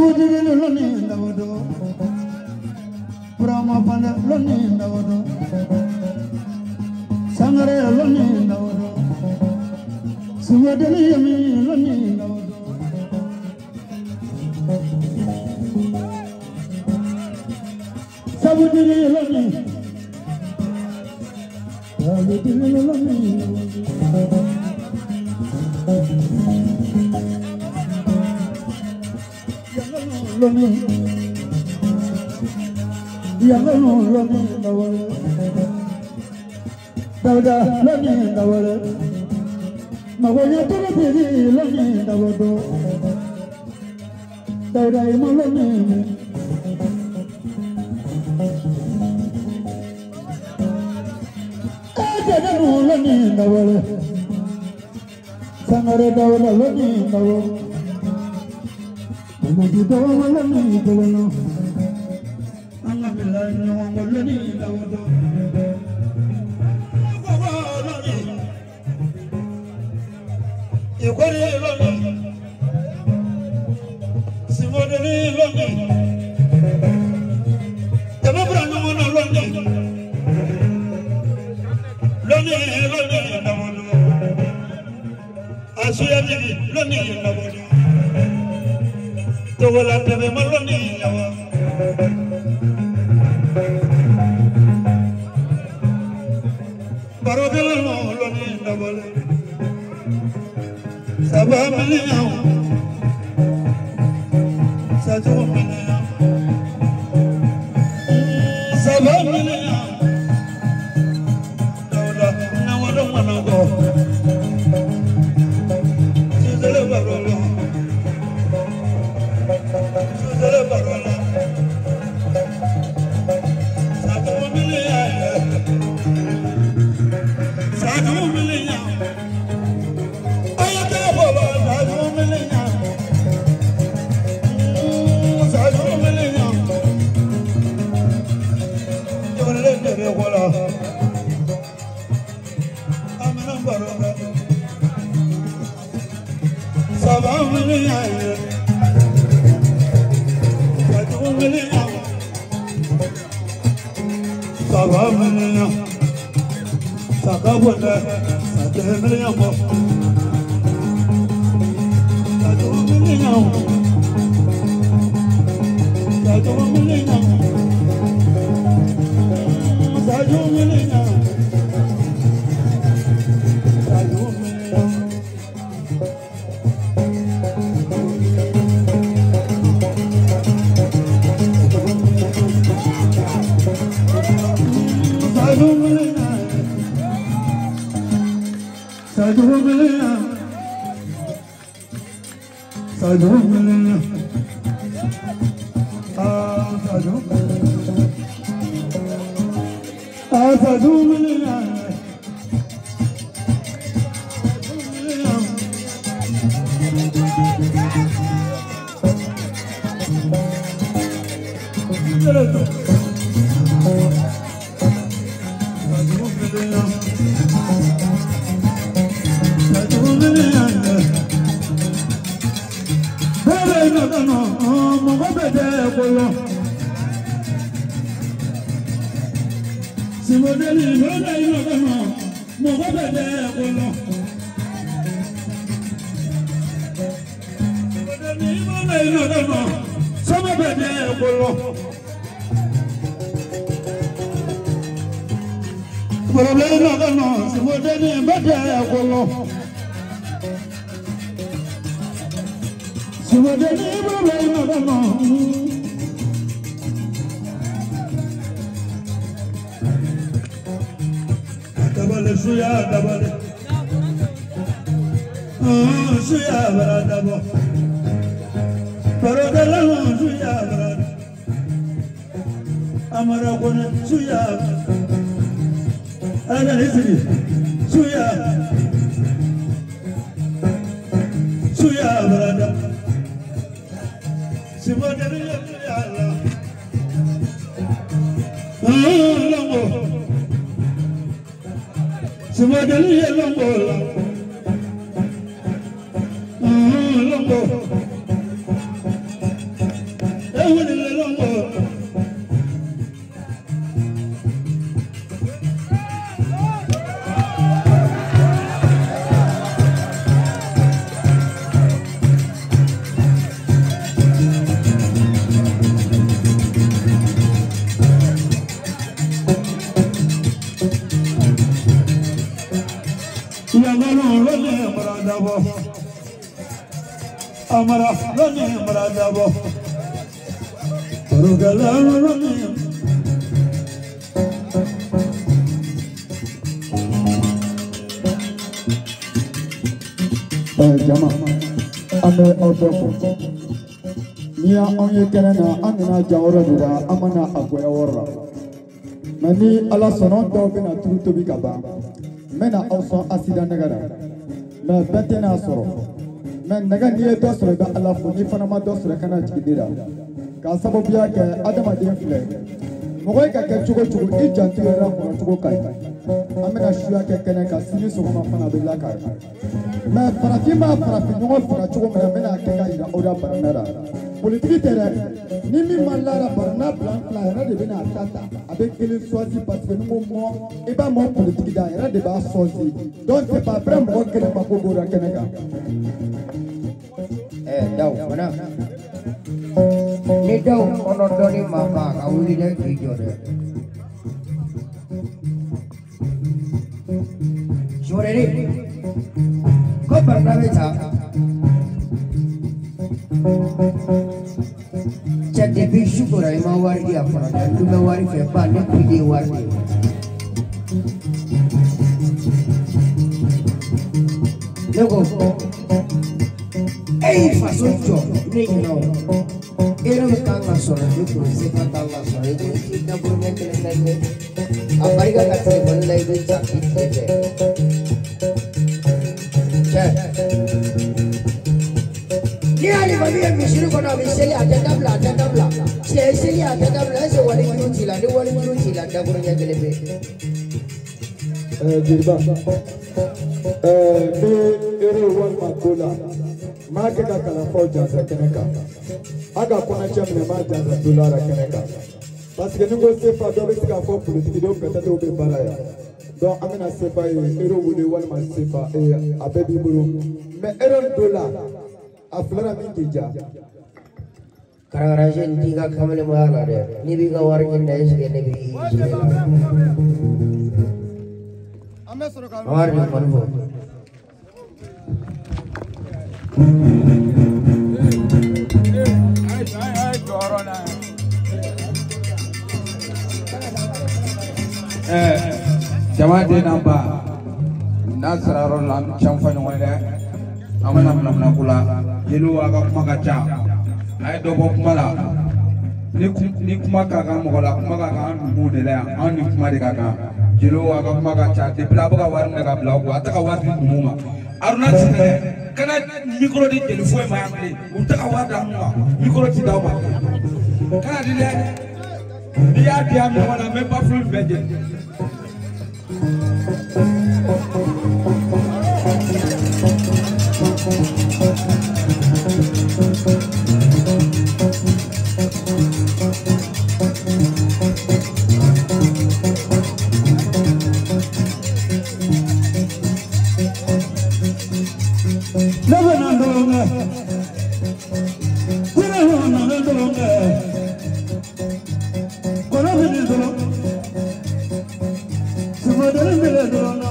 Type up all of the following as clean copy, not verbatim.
Sabudiri loni ndawodo Burama Fane loni ndawodo Sangare loni ndawodo Simadeli yemi loni ndawodo Sabudiri loni Sabudiri loni ndawodo Loni Yangano loni ndawale Dawda loni ndawale Magonya tiri loni ndawodo Dawda imo loni Ejenu loni ndawale Sangare dawda loni ndawale Yangano lónìí mọ̀ràdàbọ̀. Amara lónìí mọ̀ràdàbọ̀. Torogala lónìí. Jama, an bɛ aw bɛɛ fo. N'i y'anw ye kɛnɛ na, an nana jan yɔrɔ de la, an ma na a goya yɔrɔ la. Mɛ ni Ala sɔnna, anw dɔw bɛna turu tobi ka ban. N bɛna aw sɔn asida nɛgɛ la. Mɛ bɛɛ tɛna sɔrɔ. Mɛ nɛgɛ n'i ye dɔ sɔrɔ i bɛ Ala fo, n'i fana ma dɔ sɔrɔ i kana jigin ne la. K'a sababuya kɛ adamaden filɛ. Mɔgɔ ye ka kɛ cogo cogo, i janto yɛrɛ kɔnɔ cogo ka ɲi. An bɛna suya kɛ kɛnɛ kan, sini sɔgɔma fana a bɛ lakari. Mɛ farafin b'a farafin ɲɔgɔn faga cogo min na, n bɛna kɛ ka yira aw la barana la. Politiki tɛ dɛ, ni min ma lara barana bila n fila, a yɛrɛ de bɛna a ta ta. A bɛ kelen choisi parce que ni ko mɔ, i b'a mɔ politiki da, a yɛrɛ de b'a choisi. Donc c'est pas vrai mɔgɔ kelen mako b'o la kɛnɛ kan. Daw fana. Ni daw kɔnɔ dɔɔni ma ban a ka wuli dɛ k'i jɔ dɛ. Sɔrɔli ko barana bɛ ta. Cɛ depuis su kora i ma wari di a fana dɛ, n dun bɛ wari fɛ ba ne kun ye wari de ye. Ne ko e y'i faso jɔ ne ɲinɛ o. E yɛrɛ bɛ kan ka sɔrɔ ne kun sefa kan ka sɔrɔ i ko i t'i daburuɲɛ kelen na ɲɛ. A barika ka telefɔni la i bɛ ta k'i tile fɛ. Cɛ n'i y'ale kɔni ye misiri kɔnɔ a bɛ seli a tɛ dabila a tɛ dabila. Siɲɛ seli a tɛ dabila est ce que wali juru t'i la ni wali juru t'i la daburuɲɛ kelen bɛ. Jeliba, n bɛ ere walima ko la, n m'a kɛ ka kalanfaw jansa kɛnɛ kan. A ka kɔnɔcɛ minɛ n m'a jansa dola la kɛnɛ kan. Parce que ni ko sefa dɔ bɛ se k'a fɔ politiki dɔw peut-être u bɛ baara yan. Donc an bɛna sefa ye ere wele walima sefa a bɛɛ b'i bolo. Mais ere do la a fila la min k'i diya. Karakaraje n t'i ka kamalenmaya la dɛ, n'i b'i ka wari ɲini na est ce que ne b'i jigin la. An bɛ sɔrɔ ka. Mamadu bɛ kɔni fɔ. Jama den n'an ba n'a sera yɔrɔ la an bɛ can fɔ ɲɔgɔn ye dɛ, an bɛna munamuna ko la. Jeliw a ka kuma ka ca, a ye dɔ bɔ kuma la. Ni kuma ka kan mɔgɔ la, kuma ka kan an numuw de la yan, anw ni kuma de ka kan. Jeliw a ka kuma ka ca depuis a bɛ ka wari minɛ ka bila aw kun, a tɛ ka wari di numuw ma. Aruna Sinɛ kana micro di jeli foyi ma yan bilen, u tɛ ka wari d'an ma, micro ti d'aw ma bilen. Kana di dɛ, n'i y'a di an ɲɔgɔn na, n bɛ bafulu bɛɛ jeni. Ne bɛ na dɔrɔn kɛ. Jinɛ nana dɔrɔn kɛ. Kɔnɔ bɛ nin dɔrɔn. Sumadali bɛ dɔrɔn na.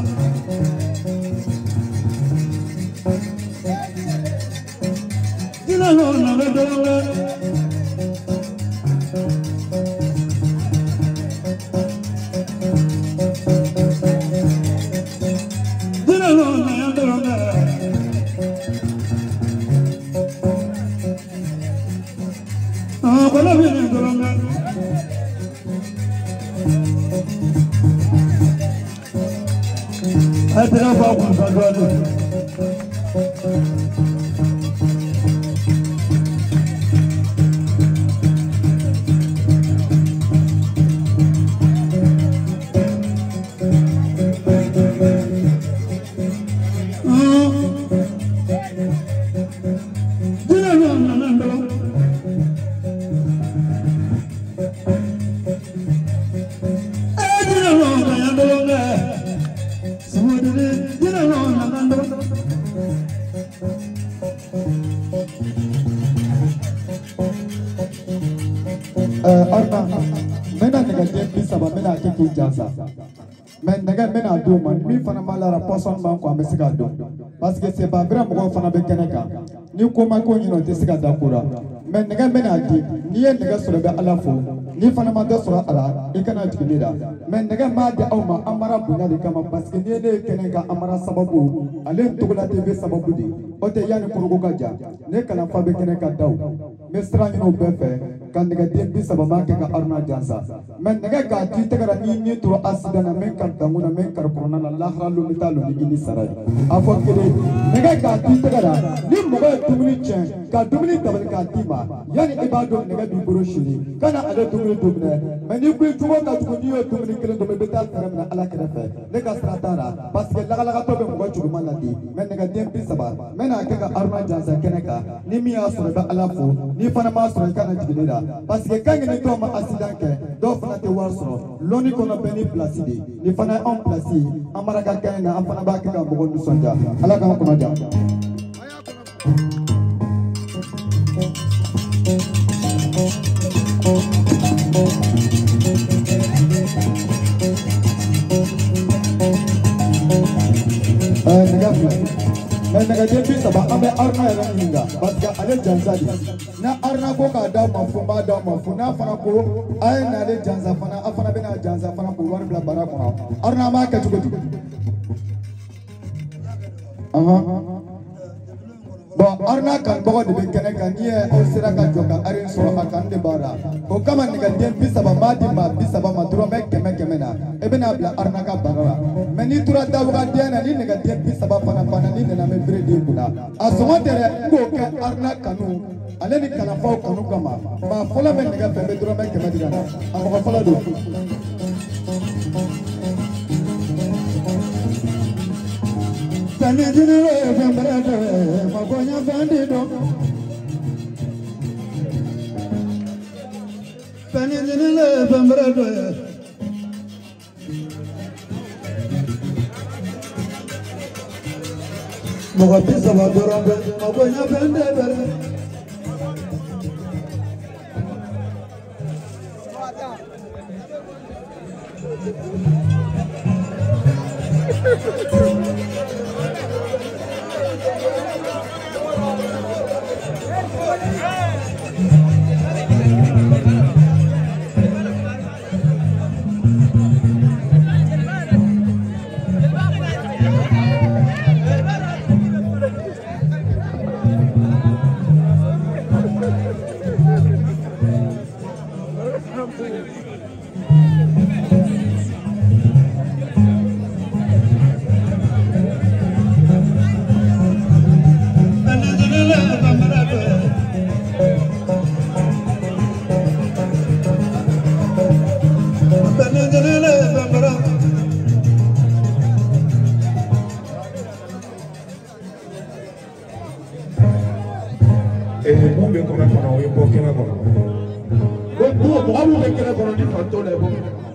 Jinɛ nana dɔrɔn kɛ. Jinɛ nana dɔrɔn kɛ. Kɔnɔ bɛ nin dɔrɔn kɛ. A ye tɛgɛ fɔ a kun sa dɔɔnin. Jinɛ nana dɔrɔn. Jinɛ nana dɔrɔn kɛ. Sumadali jinɛ nana dɔrɔn. Aruna, n bɛna nɛgɛden 30 n bɛna kɛ k'i jansa. Mais nɛgɛ n bɛna d'o ma min fana b'a la pɔsɔn b'an kɔ an bɛ se k'a dɔn parce que c'est pas vrai mɔgɔw fana bɛ kɛnɛ kan ni ko ma ko ɲinɛ o tɛ se ka da ko la mais nɛgɛ n bɛna di n'i ye nɛgɛ sɔrɔ i bɛ Ala fo n'i fana ma dɔ sɔrɔ a la i kana jigin ne la mais nɛgɛ n b'a di aw ma Amara bonya de kama parce que n'i ye ne ye kɛnɛ kan Amara sababu ale ye Togola TV sababu de ye o tɛ yanni korogo ka ja ne kalanfa bɛ kɛnɛ kan daw n bɛ sira ɲini o bɛɛ fɛ ka nɛgɛden 30 b'a kɛ ka Haruna jansa mais nɛgɛ k'a t'i tɛgɛ la n'i ni tora accident na min kari dankun na min kari kɔnɔna na lahara lon bɛ taa lon ni i ni sara ye a fɔ kelen nɛgɛ k'a t'i tɛgɛ la ni mɔgɔ ye dumuni tiɲɛ ka dumuni dabali k'a d'i ma yanni i b'a dɔn nɛgɛ b'i bolo sini kana ale dumuni dun minɛ mais n'i ko i cogo ka jugu n'i y'o dumuni kelen dun i bɛ taa fɛɛrɛ minɛ Ala kɛrɛfɛ ne ka sira t'a la parce que lagalagatɔ bɛ mɔgɔ juguman ladi mais nɛgɛden 30 n bɛna kɛ ka Haruna jansa kɛnɛ kan ni min y'a sɔrɔ i bɛ Ala fo n'i fana m'a sɔrɔ i kana jigin ne la parce que kan ni dɔw ma accident kɛ dɔw fana tɛ wari sɔrɔ lɔnni kɔnɔ bɛɛ ni place de ye nin fana ye anw place ye Amara ka kɛnɛ na an fana b'a kɛ ka mɔgɔw nisɔndiya Ala k'an kɔnɔ diya. Nɛgɛ filɛ mais nɛgɛden 30 an bɛ Haruna yɛrɛ ɲininka parce que ale jansa de n'a Haruna ko k'a d'aw ma fo n b'a d'aw ma fo n'a fana ko a ye n'ale jansa fana a fana bɛna jansa fana k'o wari bila bara kɔnɔ Haruna an b'a kɛ cogo di? Bon Haruna kanubagaw de bɛ kɛnɛ kan n'i ye aw sera ka jɔ ka Haruna sɔrɔ a kan de b'a la o kama nɛgɛden 30 n b'a di maa 30 ma dɔrɔmɛ 100 na i bɛna bila Haruna ka bara la mais n'i tora dabagaden na ni nɛgɛden 30 fana banna n'i nana n bɛ bere d'i kunna a sɔngɔ tɛ dɛ n k'o kɛ Haruna kanu ale ni kalanfaw kanu kama maa fɔlɔ bɛ nɛgɛ fɛ n bɛ dɔrɔmɛ 100 di ka na a mɔgɔ fɔlɔ don. Fɛn jini le fɛn bɛrɛ tɛ makoɲɛ fɛn di dɔn. Fɛn jini le fɛn bɛrɛ tɛ. Mɔgɔ 30 dɔrɔn bɛ makoɲɛ fɛn tɛ bɛrɛ. Mun bɛ kɔnɔ kɔnɔ o ye bɔ kɛnɛ kɔnɔ o mɔgɔ mun bɛ kɛnɛ kɔnɔ ni fan t'o la i bɔ kɛnɛ kɔnɔ.